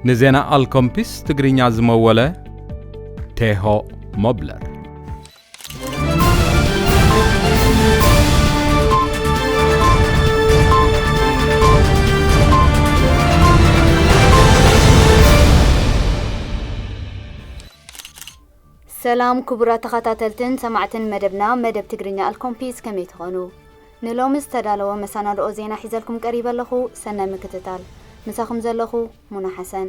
ንዜና ኣልኮምፒስ ትግርኛ ዝመወለ ቴሆ ሞብለር። ሰላም ክቡራት ተኸታተልትን ሰማዕትን መደብና፣ መደብ ትግርኛ ኣልኮምፒስ፣ ከመይ ትኾኑ? ንሎሚ ዝተዳለወ መሰናድኦ ዜና ሒዘልኩም ቀሪበ ኣለኹ። ሰናይ ምክትታል። ምሳኹም ዘለኹ ሙና ሓሰን።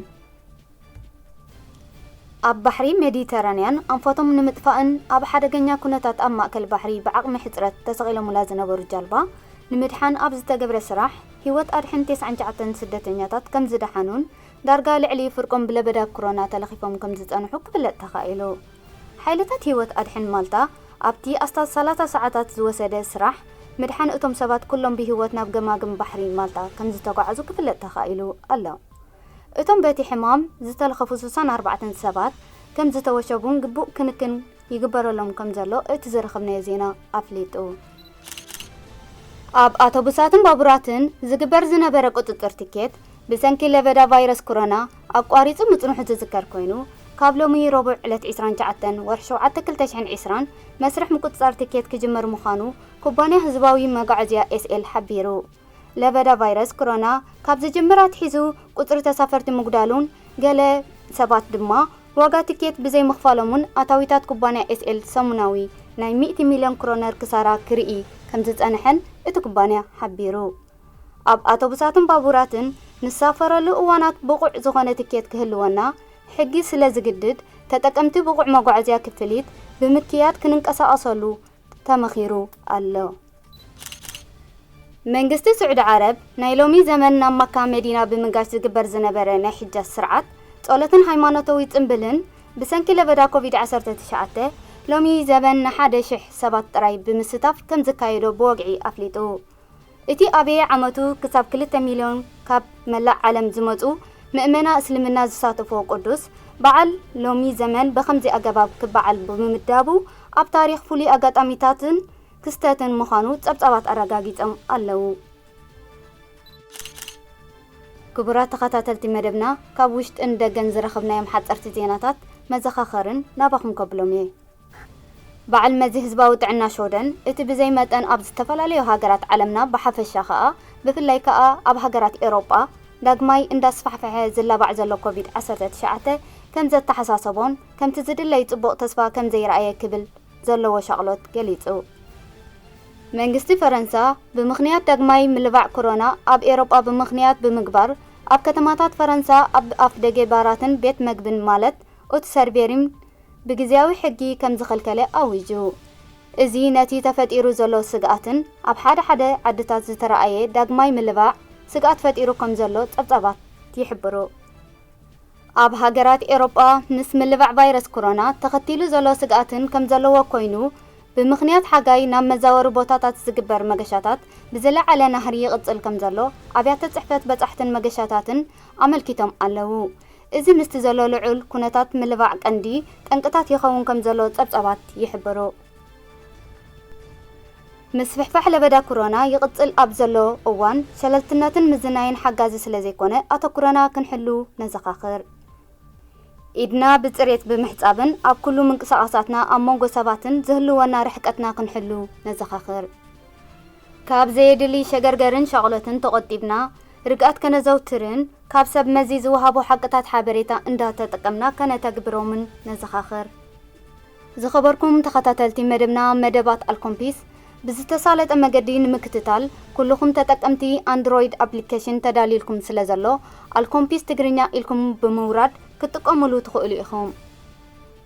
ኣብ ባሕሪ ሜዲተራንያን ኣንፈቶም ንምጥፋእን ኣብ ሓደገኛ ኩነታት ኣብ ማእከል ባሕሪ ብዓቕሚ ሕጽረት ተሰቒሎምላ ዝነበሩ ጃልባ ንምድሓን ኣብ ዝተገብረ ስራሕ፣ ህይወት ኣድሕን ተስዓን ትሽዓተን ስደተኛታት ከም ዝደሓኑን ዳርጋ ልዕሊ ፍርቆም ብለበዳ ኮሮና ተለኺፎም ከም ዝጸንሑ ክፍለጥ ተኻኢሉ። ሓይልታት ህይወት ኣድሕን ማልታ ኣብቲ ኣስታት ሰላሳ ሰዓታት ዝወሰደ ስራሕ ምድሓን እቶም ሰባት ኩሎም ብህይወት ናብ ገማግም ባሕሪ ማልታ ከም ዝተጓዓዙ ክፍለጥ ተኻኢሉ ኣሎ። እቶም በቲ ሕማም ዝተለኸፉ ስሳን ኣርባዕተን ሰባት ከም ዝተወሸቡን ግቡእ ክንክን ይግበረሎም ከም ዘሎ እቲ ዝረኸብናዮ ዜና ኣፍሊጡ። ኣብ ኣቶቡሳትን ባቡራትን ዝግበር ዝነበረ ቁጽጽር ትኬት ብሰንኪ ለበዳ ቫይረስ ኮሮና ኣቋሪጹ ምጽንሑ ዝዝከር ኮይኑ፣ ካብ ሎሚ ረቡዕ ዕለት ዕስራን ትሽዓተን ወርሒ ሸውዓተ ክልተ ሽሕን ዕስራን መስርሕ ምቁጽጻር ትኬት ክጅመር ምዃኑ ኩባንያ ህዝባዊ መጓዓዝያ ኤስኤል ሓቢሩ። ለበዳ ቫይረስ ኮሮና ካብ ዝጅምር ኣትሒዙ ቁጽሪ ተሳፈርቲ ምጉዳሉን ገለ ሰባት ድማ ዋጋ ትኬት ብዘይምኽፋሎምን ኣታዊታት ኩባንያ ኤስኤል ሰሙናዊ ናይ ሚእቲ ሚልዮን ክሮነር ክሳራ ክርኢ ከም ዝጸንሐን እቲ ኩባንያ ሓቢሩ። ኣብ ኣቶቡሳትን ባቡራትን ንሳፈረሉ እዋናት ብቑዕ ዝኾነ ትኬት ክህልወና ሕጊ ስለ ዝግድድ፣ ተጠቀምቲ ብቑዕ መጓዓዝያ ክፍሊት ብምክያድ ክንንቀሳቐሰሉ ተመኺሩ ኣሎ። መንግስቲ ስዑዲ ዓረብ ናይ ሎሚ ዘመን ናብ መካ መዲና ብምጋሽ ዝግበር ዝነበረ ናይ ሕጃ ስርዓት ጸሎትን ሃይማኖታዊ ጽምብልን ብሰንኪ ለበዳ ኮቪድ ዓሰርተ ትሽዓተ ሎሚ ዘመን ንሓደ ሽሕ ሰባት ጥራይ ብምስታፍ ከም ዝካየዶ ብወግዒ ኣፍሊጡ። እቲ ኣበየ ዓመቱ ክሳብ ክልተ ሚልዮን ካብ መላእ ዓለም ዝመጹ ምእመና እስልምና ዝሳተፍዎ ቅዱስ በዓል ሎሚ ዘመን ብኸምዚ ኣገባብ ክበዓል ብምምዳቡ ኣብ ታሪኽ ፍሉይ ኣጋጣሚታትን ክስተትን ምዃኑ ጸብጻባት ኣረጋጊጾም ኣለዉ። ክቡራት ተኸታተልቲ መደብና፣ ካብ ውሽጥን ደገን ዝረኸብናዮም ሓጸርቲ ዜናታት መዘኻኸርን ናባኹም ከብሎም እየ። በዓል መዚ ህዝባዊ ጥዕና ሽወደን፣ እቲ ብዘይ መጠን ኣብ ዝተፈላለዩ ሃገራት ዓለምና ብሓፈሻ ከኣ፣ ብፍላይ ከኣ ኣብ ሃገራት ኤውሮጳ ዳግማይ እንዳስፋሕፈሐ ዝላባዕ ዘሎ ኮቪድ ዓሰርተ ትሽዓተ ከም ዘተሓሳሰቦን ከምቲ ዝድለይ ጽቡቕ ተስፋ ከም ዘይረኣየ ክብል ዘለዎ ሻቕሎት ገሊጹ። መንግስቲ ፈረንሳ ብምኽንያት ዳግማይ ምልባዕ ኮሮና ኣብ ኤውሮጳ ብምኽንያት ብምግባር፣ ኣብ ከተማታት ፈረንሳ ኣብ ኣፍ ደገ ባራትን ቤት መግብን ማለት ኦትሰርቤሪም ብግዝያዊ ሕጊ ከም ዝኸልከለ ኣዊጁ። እዚ ነቲ ተፈጢሩ ዘሎ ስግኣትን ኣብ ሓደ ሓደ ዓድታት ዝተረኣየ ዳግማይ ምልባዕ ስግኣት ፈጢሩ ከም ዘሎ ጸብጻባት ይሕብሩ። ኣብ ሃገራት ኤውሮጳ ምስ ምልባዕ ቫይረስ ኮሮና ተኸቲሉ ዘሎ ስግኣትን ከም ዘለዎ ኮይኑ፣ ብምኽንያት ሓጋይ ናብ መዛወሪ ቦታታት ዝግበር መገሻታት ብዝለዓለ ናህሪ ይቕጽል ከም ዘሎ ኣብያተ ጽሕፈት በጻሕትን መገሻታትን ኣመልኪቶም ኣለዉ። እዚ ምስቲ ዘሎ ልዑል ኩነታት ምልባዕ ቀንዲ ጠንቅታት ይኸውን ከም ዘሎ ጸብጻባት ይሕብሩ። ምስፍሕፋሕ ለበዳ ኮሮና ይቕጽል ኣብ ዘሎ እዋን፣ ሸለልትነትን ምዝናይን ሓጋዚ ስለ ዘይኮነ፣ ኣተኩሮና ክንሕሉ ነዘኻኽር። ኢድና ብጽሬት ብምሕጻብን ኣብ ኩሉ ምንቅስቓሳትና ኣብ መንጎ ሰባትን ዝህልወና ርሕቀትና ክንሕሉ ነዘኻኽር። ካብ ዘየድሊ ሸገርገርን ሻቕሎትን ተቖጢብና፣ ርግኣት ከነዘውትርን ካብ ሰብ መዚ ዝወሃቡ ሓቅታት ሓበሬታ እንዳተጠቀምና ከነተግብሮምን ነዘኻኽር። ዝኸበርኩም ተኸታተልቲ መደብና፣ መደባት ኣልኮምፒስ ብዝተሳለጠ መገዲ ንምክትታል፣ ኩልኹም ተጠቀምቲ ኣንድሮይድ ኣፕሊኬሽን ተዳልዩልኩም ስለ ዘሎ፣ ኣልኮምፒስ ትግርኛ ኢልኩም ብምውራድ ክትጥቀሙሉ ትኽእሉ ኢኹም።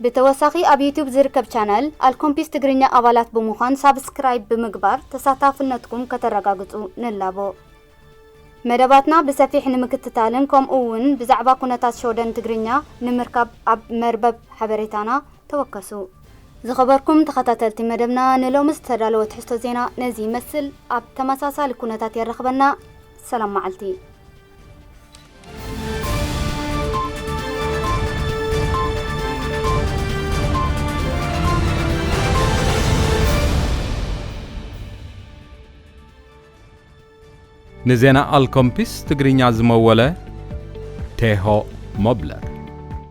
ብተወሳኺ፣ ኣብ ዩቱብ ዝርከብ ቻነል ኣልኮምፒስ ትግርኛ ኣባላት ብምዃን ሳብስክራይብ ብምግባር ተሳታፍነትኩም ከተረጋግጹ ንላቦ። መደባትና ብሰፊሕ ንምክትታልን ከምኡ እውን ብዛዕባ ኩነታት ሸወደን ትግርኛ ንምርካብ ኣብ መርበብ ሓበሬታና ተወከሱ። ዝኸበርኩም ተኸታተልቲ መደብና፣ ንሎሚ ዝተዳለወ ትሕዝቶ ዜና ነዚ ይመስል። ኣብ ተመሳሳሊ ኩነታት የራኽበና። ሰላም መዓልቲ። ንዜና ኣልኮምፒስ ትግርኛ ዝመወለ ቴሆ مبلغ